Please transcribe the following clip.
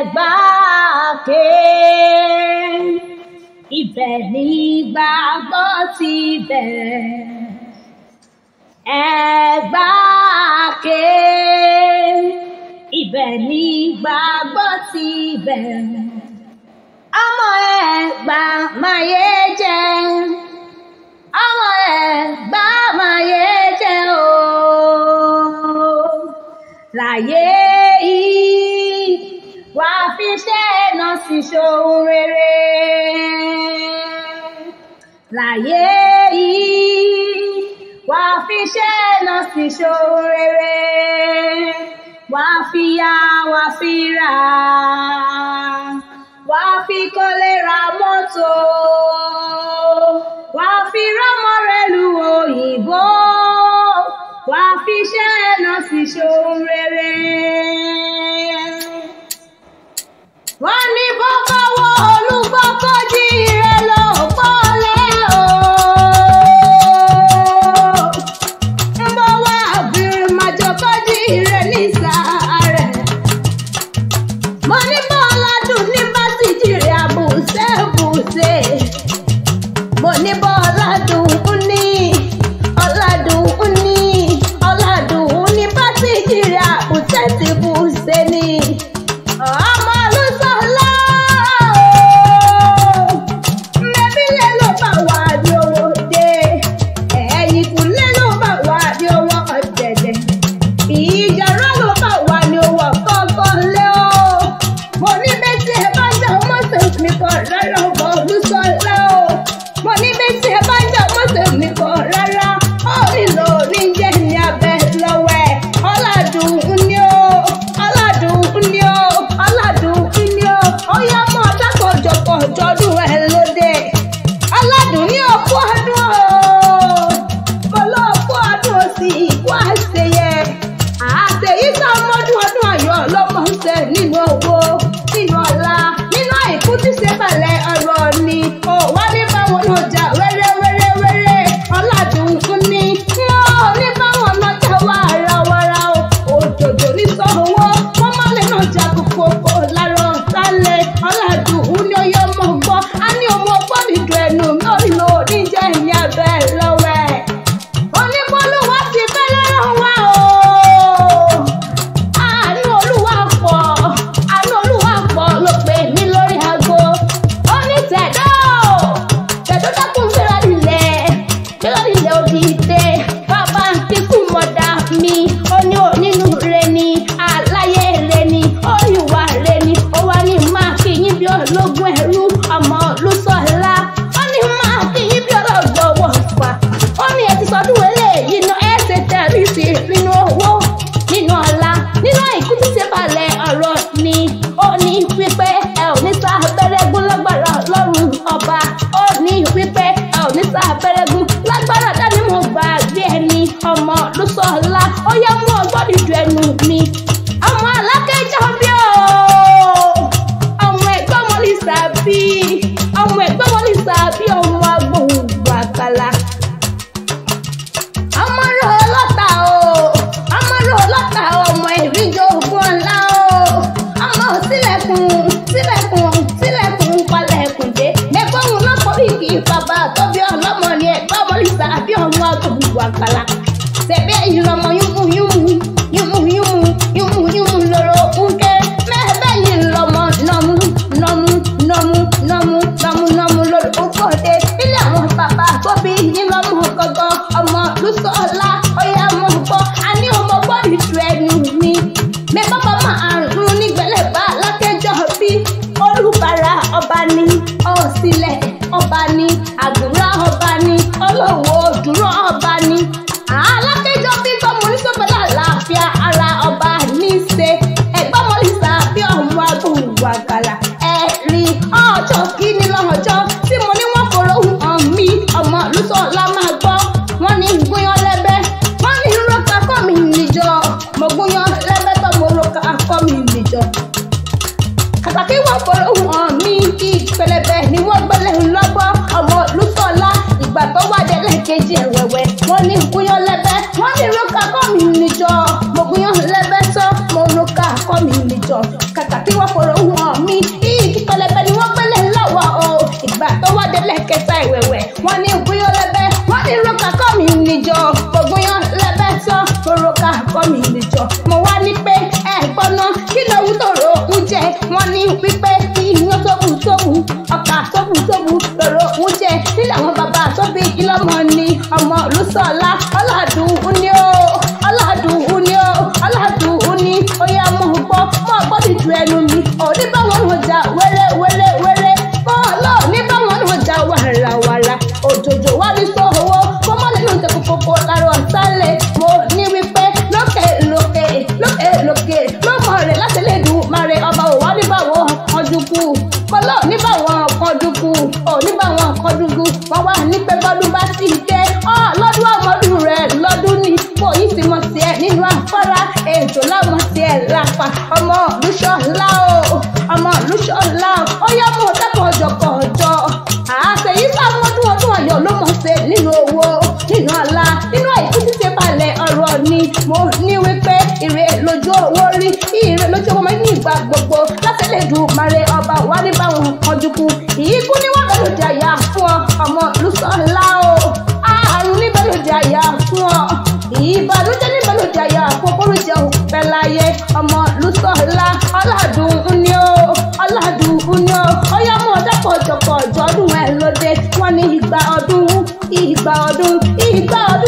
Ẹ̀gbá-ké, ibẹ̀ ni ìgbàgbọ́ ti bẹ̀rẹ̀. Ẹ̀gbá-ké, ibẹ̀ ni ìgbàgbọ́ ti bẹ̀rẹ̀. Ọmọ Ẹ̀gbá máyé jẹ́, ọmọ Ẹ̀gbá máyé jẹ́ ooo. Láyé yìí, wà á fi ṣẹ́ náà sí ṣohun rere. Láyé yìí, wà á fi ṣẹ́ náà sí ṣohun rere. Wà á fi yá, wà á fi rà, wà á fi kọ́lé ra mọ́tò, wà á fi rọ́mọ rẹ̀ lu òyìnbó, wà á fi ṣẹ́ náà sí ṣohun rere. Wọ́n ní bọ́kọ́ wo olúgbọ́kọ́ jí ire lọ pọ́lẹ́ o. Ń bọ̀ wá àbírí màjọkọ́ jí ire ní sàárẹ̀. Mo ní bọ́ọ̀lá dùn ní bá sì jìrì àbùsẹ̀bùsẹ̀. Mo ní bọ́ọ̀lá dùn ní, ọ̀làdùn ní, ọ̀làdùn ní bá sì jìrì àbùsẹ̀tìbùsẹ̀ ni. Ọmọ Olúṣọlá o, mẹ́bílẹ̀ ló bá wà ní owó dé, ẹ̀yìnkùlé ló bá wà ní owó ọ̀dẹ̀dẹ̀, ìyàrá ló bá wà ní owó kọ̀ọ̀kan lé o. Mo ní bẹ́tí ẹ bá jà mọ́tò mi kọ̀ rárá ọmọ Olúṣọlá o. Mo ní bẹ́tí ẹ bá jà mọ́tò mi kọ̀ rárá, ó nílò oníjẹ́ ní abẹ́ lọ́wọ́ ẹ̀. Ọ̀làdùn ní o, ọ̀làdùn ní o, ọ̀làdùn ní o, ó yá mọ́ ọ̀dákọ̀jọpọ̀ jọdún ẹ̀ lóde. Ọ̀làdùn ní òkú ọdún o, mo lọ òkú ọdún o sì ìkú àṣeyẹ. Àṣeyí tó mọ́dún ọdún ayọ̀ lọ́mọ ń ṣe nínú owó, nínú ọlá, nínú àìkú tí ṣe balẹ̀ ọ̀rọ̀ ni. Ó wá ní báwọn ọjà wẹ́rẹ́ wẹ́rẹ́ wẹ́rẹ́. Ọ̀làdùn ní, ó ní báwọn ọjà wàràwàrà o. Òjòjò ní sọ owó, wọ́n má lè náà jà kókókó lárọ̀ sálẹ̀. Ọ̀làdùn ní oyè ọmọ gbọ́, a ní ọmọ gbọ́ nìdú ẹnu mi ò ní lò ní jẹ́ ìyá abẹ́ lọ́wọ́ ẹ̀. Onípolówó ti fẹ́ lọ́rọ̀ wa o. Àánú Olúwa pọ̀, àánú Olúwa pọ̀ ló pè mí lórí aago. Ó ní tẹ̀dọ́, tẹ̀dọ́ dákun gbéra nílẹ̀, gbéra nílẹ̀ òdìdé. Bàbá ń kíkú mọ̀dá mi, ó ní onínú rẹ ni, aláyé rẹ ni, oríwà rẹ ni, ó wá ní máa kí yín bí ológun ẹrú, ọmọ Olúṣọlá. Ó ní máa kí yín bí ọlọ́gbọ̀wọ̀ fà. Ó ní ẹ ti sọdún eléyìí náà, ẹ ṣe tẹ̀rí sí nínú owó, nínú ọlá, nínú àìkú tí ṣe balẹ̀ ọ̀rọ̀ ni. Ó ní wípé ẹ ò ní sá abẹ́rẹ́ gún lágbára Ọlọ́run ọba. Ó ní wípé ẹ ò ní sá abẹ́rẹ́ gún lágbára dání mo gbàgbé ẹni ọmọ Olúṣọlá. Ó yá mú ọgbọ́n dídùn ẹnu mi. Ọmọ Alákẹ́jọ́ bí o, ọmọ ẹ̀gbọ́n mo lè sàbí, ọmọ ẹ̀gbọ́n mo lè sàbí, ọmọ agbóhùngbò àgbàlá. Ọmọ rò lọ́tà o, ọmọ rò lọ́tà o, ọmọ ìrìnjò ògùn ọ̀la o. Ọmọ sílẹ̀kùn, sílẹ̀kùn, sílẹ̀kùn palẹ̀kùn dé. Mẹ́gbọ́n lọ́pọ̀ ìkì bàbá tó bí ọlọ́mọ ni ẹ̀gbọ́n mo lè sàbí ọmọ agbóhùngbò àgbàlá. Tẹ̀bẹ́ ìlọmọ yúnmú yúnmú, yúnmú yúnmú, yúnmú yúnmú lóró ńké. Mẹ́ẹ̀bẹ́ yìí lọmọ nọmú, nọmú, nọmú, nọmú, nọmú, nọmú lóró ńkọ̀dé. Ilé àwọn bàbá tó bí yín lọ́mọ gangan, ọmọ Olúṣọlá, ó yá mọ̀ gbọ́, a ní ọmọ gbọ́dọ̀ ju ẹnu mi. Mẹ́bọ́ bá máa rún nígbẹ̀lẹ̀ bá Alákẹ́jọ́ bí. Olúbàrà ọba ni, ọ̀sílẹ̀ ọba ni, àgùrá ọba ni, olówó dúró ọba ni. Alákẹ́jọ́ bí tọmọ oníṣòwò àlàáfíà ara ọba ní í ṣe. Ẹ̀gbọ́n mo lè sà bí ọmọ agbóhùn àgbàlá. Ẹ̀rí ọjọ́ kìíní lọ́jọ́ tí mo ní wọ́n fọ̀rọ̀ hàn mí. Ọmọ Olúṣọlá máa gbọ́. Wọ́n ní gúnyán lẹ́bẹ́. Wọ́n ní rọ́kà kọ́ mi níjọ. Mo gúnyán lẹ́bẹ́ tán mo rọ́kà kọ́ mi níjọ. Kàkà kí wọ́n fọ̀rọ̀ hàn mí kí pẹlẹbẹ ni wọ́n gbẹ́lẹ̀ lọ́gbọ́. Ọmọ Olúṣọlá ìgbà tó wá délé kejì ẹ̀wẹ̀wẹ̀. Wọ́n ní gúnyán lẹ́bẹ́. Wọ́n ní rọ́kà kọ́ mi níjọ. Mo gúnyán lẹ́bẹ́ tán mo rọ́kà kọ́ mi níjọ. Kàkà kí wọ́n fọ̀rọ̀ hàn mí, igi pẹlẹbẹ ni wọ́n gbélé lọ́wọ́ o. Ìgbà tó wá délé kẹta ìwẹ̀wẹ̀, wọ́n ní bóyá lẹ́bẹ̀, wọ́n ní roka kọ́ mi níjọ. Gbogbo yan lẹ́bẹ̀ tán, roka kọ́ mi níjọ. Mo wá ní pé ẹ gbọ́ná kí lóhun tó ro oúnjẹ. Wọ́n ní wípé iyán tó bù tó bù, ọkà tó bù tó bù lòrò oúnjẹ. Nílẹ̀ àwọn bàbá tó bí ìlọ́mọ ni ọmọ Olúṣọlá, Ọládùn ní o, Ọládùn ní o, Ọládùn ní. Ó yá mo gbọ́, mo gbọ́ bí ju ẹnu mi. Òní bá wọn ń jà wẹ́rẹ́ wẹ́rẹ́ wẹ́rẹ́. Bọ́ọ̀lù ní bá wọn ń jà wàràwàrà. Òjòjò wá ní sọ́wọ́, kó mọ́ nínú tẹ kókókó lára ọ̀sálẹ̀. Mo ní wípé lókè lókè lókè lókè ló mọ̀ rẹ̀ láti lè dùn máa rẹ̀ ọba ò wá ní bá wọn kanjú kú. Bọ́lá ò ní bá wọn kanjú kú, ò ní bá wọn kanjú kú. Wọ́n wá ní pé bọ́dún bá ti dé, ọ́ lọ́dún ọmọdún rẹ̀ lọ́dún ni. Mo yìí ti mọ̀ sí ẹ nínú afárá, ètò láwọn sí ẹ lápá. Ọmọ Olúṣọlá o, ọmọ Olúṣọlá o, ó yá mú ọ̀dọ́kọ̀ ọjọ́kọ̀ ọjọ́. Àṣeyí bá mọ́dún ọdún ọ̀yọ́ ló mọ̀ ṣe nínú owó, nínú ọlá, nínú àìkú títí balẹ̀ ọ̀rọ̀ ni. Mo ní wípé ire lójú owó rí, ire lójú owó ní ìgbà gbogbo. Láti lè dùn màrè ọba wá ní báwọn kanjú kú. Ìyíkú ní wọ́n bẹ̀rù di àyà fún ọ, ọmọ Olúṣọlá o. Àrùn ní bẹ̀rù di àyà fún ọ. Ìbànújẹ́ ní bẹ̀rù di àyà fún kórìjẹ òpẹ́ láyé. Ọmọ Olúṣọlá, Ọládùn ní o, Ọládùn ní o. Ó yá mú ọjọ́ kọjọkọ̀ ọjọ́ ọdún ẹ̀ lóde. Wọ́n ní ìgbà ọdún, ìgbà ọdún, ìgbà ọdún.